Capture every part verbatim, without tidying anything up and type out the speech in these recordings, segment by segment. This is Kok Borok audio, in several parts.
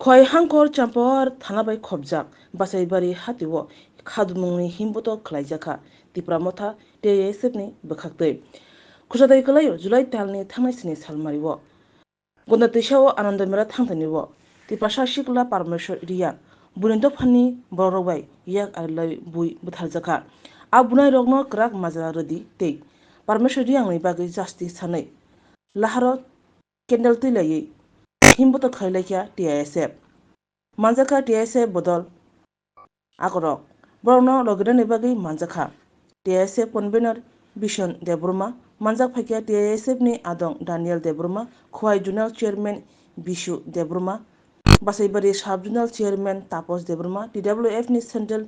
Khwai Hangkor Champawar thana bai khopjak Basaibari hatio khadumungni himbotok khlaijakha Tipra Motha T I S F ni bwkhaktwi. Khursadai kwlaio July talni thangnai sini salmario. Gonda twisao Ananda Mela thangthanio Tiprasa sikla Parmeshwar Reang buini dophani borokrok bai yak arilai bui bwtharjakha. A bunairokno kwrak majra rwdi tei Parmeshwar Reangni bagwi justice sanwi laharo candle twi laiwi himbotok khlai laikha T I S F. Manjakha T I S F bodol akorok. Borokno logirani bagwi manjakha T I S F convener Bishon Debbarma, manjak phaikha T I S F ni adong Daniel Debbarma, Khwai Zonal Chairman Bishu Debbarma, Basaibari Sub Zonal Chairman Tapos Debbarma, T W F ni Central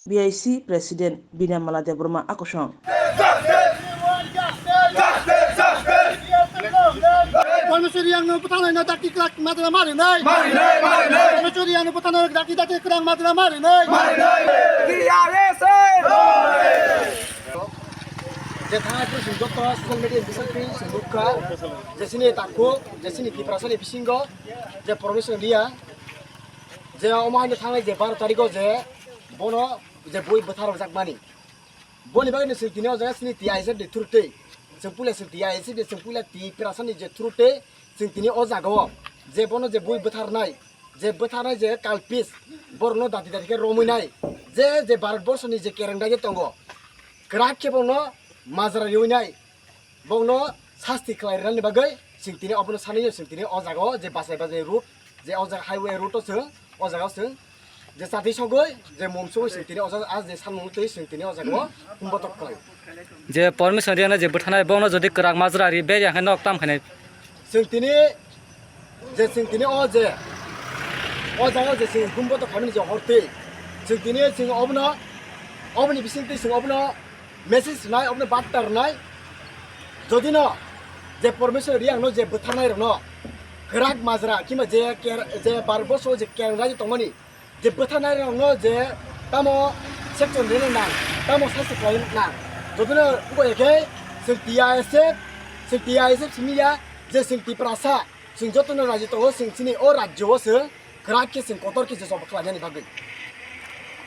B I C President Binamala Debbarma akosong. Parmeshwar Reang no bwtharnai no dakti kwrak majra mari nai. Mari nai, mari nai. Parmeshwar Reang no bwtharnai dakti dakti kwrak majra mari nai. Mari nai. T I S F. Je thangwi phuru chwng joto social media bisingtwi chwng nukha, je chini takhuk, je chini Tiprasani bisingo, je Parmeshwar Reang, je omo haino thangnai je baro tarikh o je bono je bui bwtharjakmani. Boni bagwi no chwng tini o jaga chini T I S F ni through twi. Chwng puila chwng T I S F ni chwng puila Tiprasani je through twi chwng tini o jaga o je bono je bui bwtharnai, je bwtharnai je kalpis borokno dati dati khe romwi nai, je je Bharat borsoni je kereng dagi tongo, kwrak khe bono majra riwi nai, bono sasti khlai rwnani bagwi chwng tini obono sanwi chwng tini o jaga o je bachai bachai route, je o jaga highway route o chwng o jaga o chwng je chati sogwi je mum sogwi chwng tini o jaga a je sanmung twi chwng tini o jaga o humbotok khlai. Je Parmeshwar Reang no je bwtharnai bono jodi kwrak majra ri be ya khe nok tam khainai. Chwng tini je chwng tini o je o jaga o je chwng humbotok khaimani je hor twi chwng tini chwng obono oboni bisingtwi chwng obono message rwnai, obono barta rwnai. Jodi no je Parmeshwar Reang no je bwtharnai rok no kwrak majra kima je ker-, je Bharat borso je kereng dagi tongmani je bwtharnai rok no je tamo section rina nang, tamo sasti khlai nang. Jodi no wngkha khe chwng T I S F, chwng T I S F simi ya je chwng Tiprasa, chwng joto no raji tongo, chwng chini o rajyo o chwng kwrak khe chwng kotor khe se job khlainani bagwi.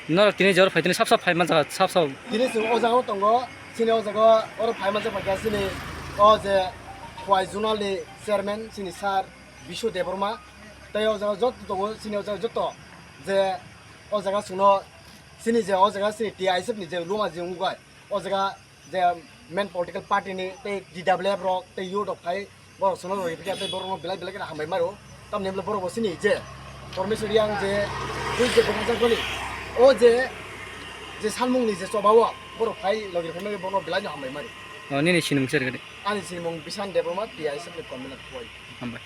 Norok tini jor phai tini sap sap phai manjakha, sap sap. Tini chwng o jaga o tongo, chini o jaga o oro phai manjak phaikha chini o je Khwai Zonal ni chairman chini sir Bishu Debbarma. Tei o jaga joto tongo, chini o jaga joto je o jaga chwngno chini je o jaga chini T I S F ni je luma je wngkha o jaga je main political party ni tei T W F rok tei youth rok phai borok sono rok ripikha tei borok no belai belai kheno hambai maro. Tamni hwnba borok bo sini je Parmeshwar Reang je twi je bwkha jakmani o je je salmung ni je choba o borok phai logi rok phai borok no belai no hambai maro. O nini sinimung se rwgadi? Ani sinimung Bishan Debbarma, T I S F ni convener Khwai. Hambai.